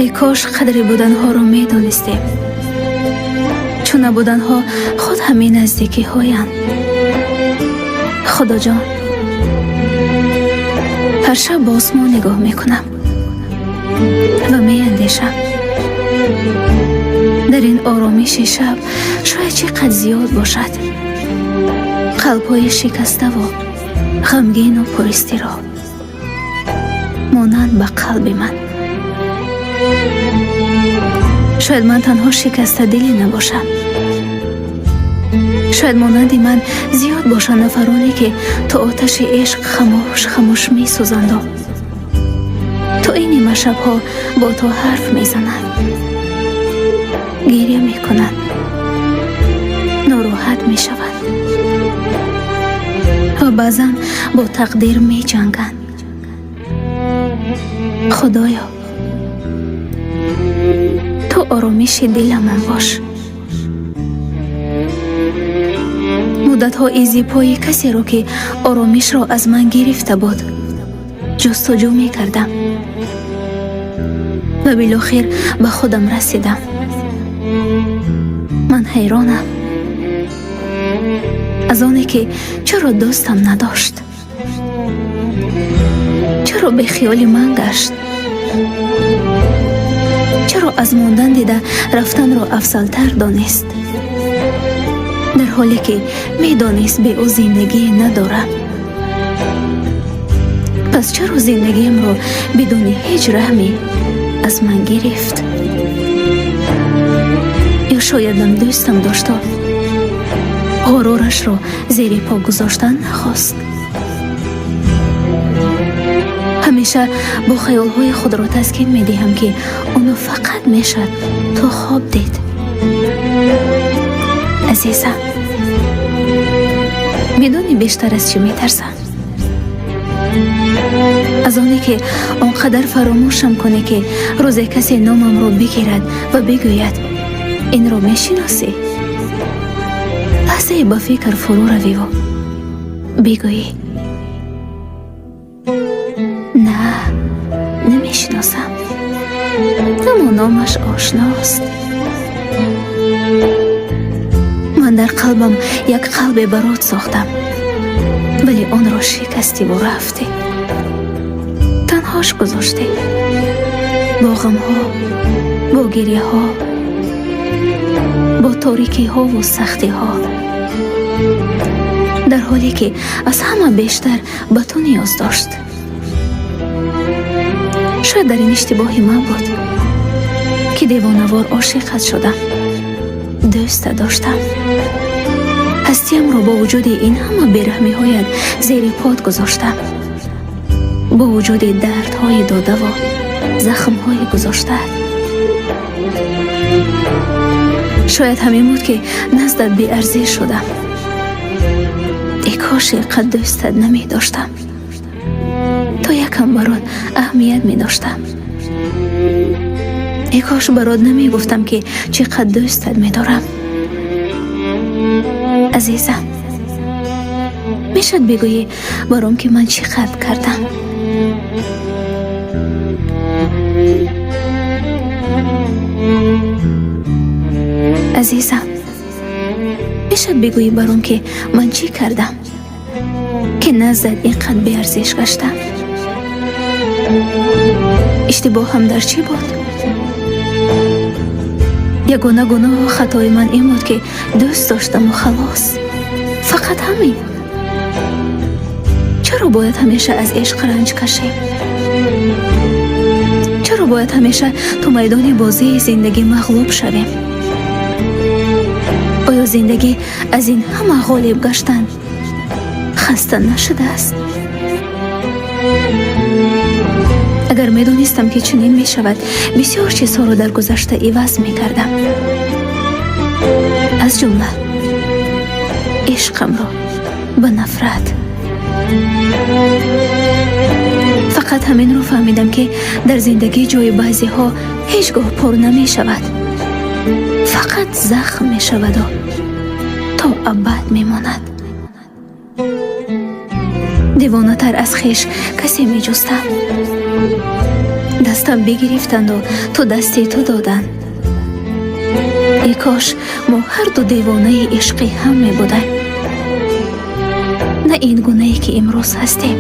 Эй кош қадри буданҳоро медонистем, чун набуданҳо худ ҳамин наздикиҳоянд. Худоҷон, ҳар шаб ба осмон нигоҳ мекунам ва меандешам: дар ин оромиши шаб шояд чӣ қадр зиёд бошад қалбҳои шикаставу ғамгину пуристироб, монанд ба қалби ман. Шояд ман танҳо шикастадиле набошам. Шояд монанди ман зиёд бошанд нафароне, ки то оташи ишқ хамӯш хамӯш месӯзанду то ин нимашабҳо бо ту ҳарф мезананд, гиря мекунанд, нороҳат мешаванд ва баъзан бо тақдир меҷанганд. Худоё, ту оромиши диламон бош. Муддатҳо изи пои касеро, ки оромишро аз ман гирифта буд, ҷустуҷӯ мекардам ва билохир ба худам расидам. Ман ҳайронам аз оне, ки чаро дӯстам надошт, чаро бехиёли ман гашт, чаро аз мондан дида рафтанро афзалтар донист, дар ҳоле ки медонист, бе ӯ зиндагие надорам. Пас чаро зиндагиамро бидуни ҳеҷ раҳме аз ман гирифт? Ё шоядам дӯстам дошто ғурурашро зери по гузоштан нахост? Ҳамеша бо хаёлҳои худро таскин медиҳам, ки оно фақат мешад то хоб дид. Азизам, медонӣ, бештар аз чӣ метарсам? Аз оне, ки он қадар фаромӯшам кунӣ, ки рӯзе касе номамро бигирад ва бигӯяд: «Инро мешиносӣ?» Лаҳзае ба фикр фурӯ равиву бигӯӣ: «На, намешиносам, аммо номаш ошност». Ман дар қалбам як қалбе барот сохтам, вале онро шикастиву рафтӣ, танҳош гузоштӣ бо ғамҳо, бо гирьяҳо, бо торикиҳову сахтиҳо, дар ҳоле ки аз ҳама бештар ба ту ниёз дошт. Шояд дар ин иштибоҳи ман буд, ки девонавор ошиқат шудам, дӯста доштам, ҳастиямро бо вуҷуди ин ҳама бераҳмиҳоят зери под гузоштам, бо вуҷуди дардҳои додаву захмҳои гузоштаат. Шояд ҳамин буд, ки наздат беарзиш шудам. Э кош инқадр дӯстат намедоштам, то якам барот аҳамият медоштам. Э кош барот намегуфтам, ки чӣ қадр дӯстат медорам. Азизам, мешад бигӯӣ баром, ки ман чӣ қадр кардам? Азизам, мешад бигӯӣ баром, ки ман чӣ кардам, ки наздат ин қадр беарзиш гаштам? Иштибоҳам дар чӣ буд? Ягона гуноҳу хатои ман ин буд, ки дӯст доштаму халос, фақат ҳамин. Чаро бояд ҳамеша аз ишқ ранҷ кашем? Чаро бояд ҳамеша ту майдони бозии зиндагӣ мағлуб шавем? Оё зиндагӣ аз ин ҳама ғолиб гаштан хаста нашудааст? Агар медонистам, ки чунин мешавад, бисёр чизҳоро дар гузашта иваз мекардам, аз ҷумла ишқамро ба нафрат. Фақат ҳаминро фаҳмидам, ки дар зиндагӣ ҷои баъзеҳо ҳеҷ гоҳ пур намешавад, фақат захм мешаваду то абад мемонад. Девонатар аз хеш касе меҷустам. Дар Дастам бигирифтанду ту дасти ту доданд. Эй кош мо ҳарду девонаи ишқи ҳам мебудаем, на ин гунае ки имрӯз ҳастем.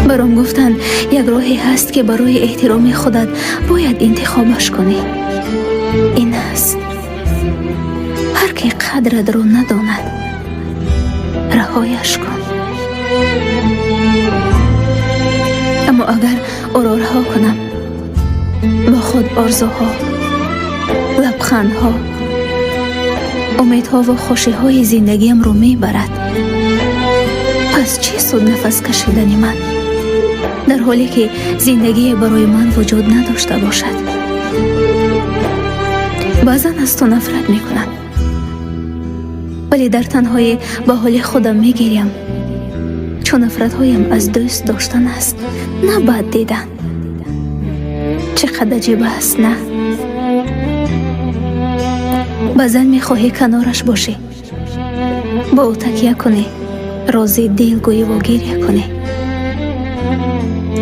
Баром гуфтанд, як роҳе ҳаст, ки барои эҳтироми худат бояд интихобаш кунӣ. Ин аст: ҳар ки қадратро надонад, раҳояш кун. Аммо агар ӯро раҳо кунам, бо худ орзуҳо, лабхандҳо, умедҳову хушиҳои зиндагиамро мебарад. Пас чӣ суд нафас кашидани ман, дар ҳоле ки зиндагие барои ман вуҷуд надошта бошад? Баъзан аз ту нафрат мекунам, вале дар танҳоӣ ба ҳоли худам мегирям, чун нафратҳоям аз дӯст доштан аст, на бад дидан. Чӣ қадар аҷиб аст, на? Баъзан мехоҳӣ канораш бошӣ, бо ӯ такя кунӣ, рози дил гӯиву гиря кунӣ.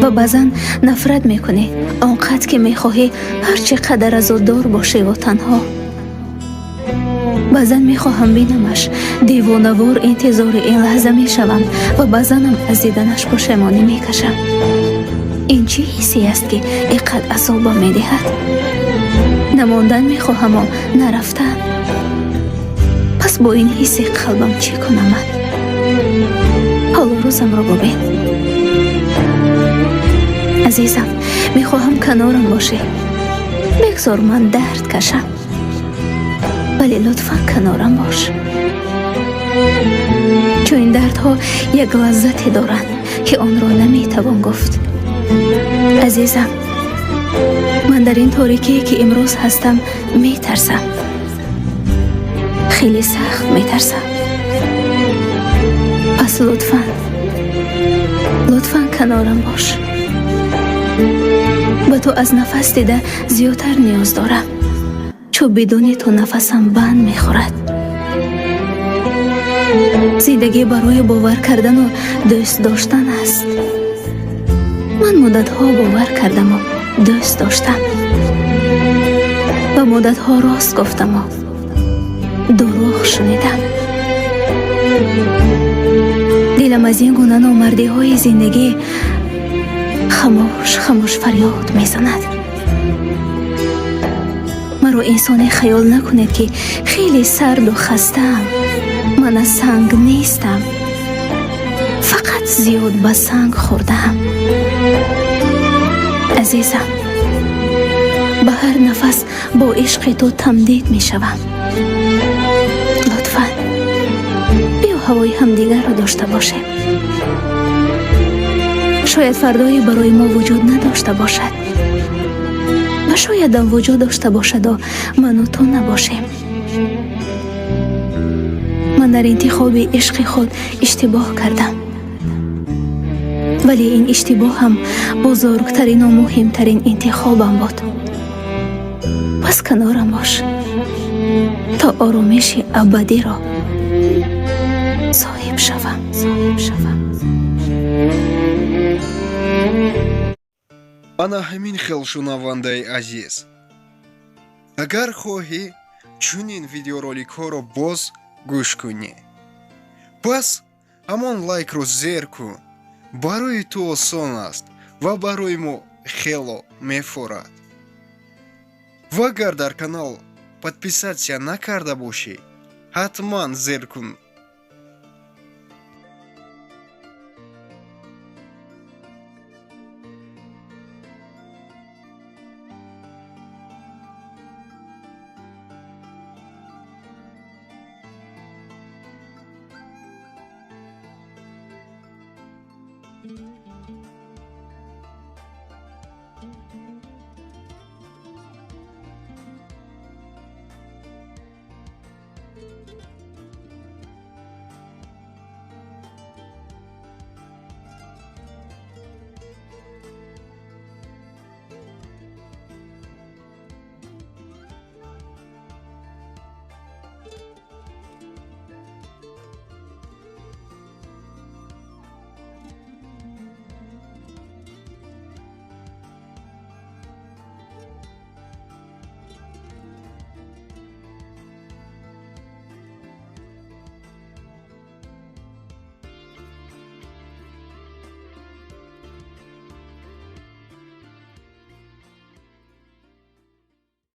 Ва баъзан нафрат мекунӣ, он қадр ки мехоҳӣ ҳар чӣ қадар аз ӯ дур бошиву танҳо. Баъзан мехоҳам бинамаш, девонавор интизори ин лаҳза мешавам ва баъзанам аз диданаш пушаймонӣ мекашам. Ин чӣ ҳиссе аст, ки ин қадр азобам медиҳад? Намондан мехоҳаму нарафтан. Пас бо ин ҳисси қалбам чӣ кунам ман? Ҳоло рӯзамро бубин. Азизам, мехоҳам канорам бошӣ. Бигзор ман дард кашам, вале лутфан канорам бош. Чун ин дардҳо як лаззате доранд, ки онро наметавон гуфт. Азизам, ман дар ин торикие ки имрӯз ҳастам метарсам. Хеле сахт метарсам. Пас лутфан, лутфан канорам бош. Ба ту аз нафас дида зиёдтар ниёз дорам, чун бидуни ту нафасам банд мехӯрад. Зиндагӣ барои бовар кардану дӯст доштан аст. Ман муддатҳо бовар кардаму дӯст доштам ва муддатҳо рост гуфтаму дурӯғ шунидам. Дилам аз ин гуна номардиҳои зиндагӣ хамӯш хамӯш фарёд мезанад. Маро инсоне хаёл накунед, ки хеле сарду хастаам. Ман аз санг нестам, фақат зиёд ба санг хӯрдаам. Азизам, ба ҳар нафас бо ишқи ту тамдид мешавам. Лутфан биё ҳавои ҳамдигарро дошта бошем. Шояд фардое барои мо вуҷуд надошта бошад ва шоядам вуҷуд дошта бошаду ману ту набошем. Ман дар интихоби ишқи худ иштибоҳ кардам, вале ин иштибоҳам бузургтарину муҳимтарин интихобам буд. Пас канорам бош, то оромиши абадиро соҳиб шавам, соҳиб шавам. Ана ҳамин хел, шунавандаи азиз, агар хоҳӣ чунин видеороликҳоро боз гӯш кунӣ, пас ҳамон лайкро зер кун. Барои ту осон аст ва барои мо хело мефорад. Ва агар дар канал подписаться накарда бошӣ, ҳатман зер кун.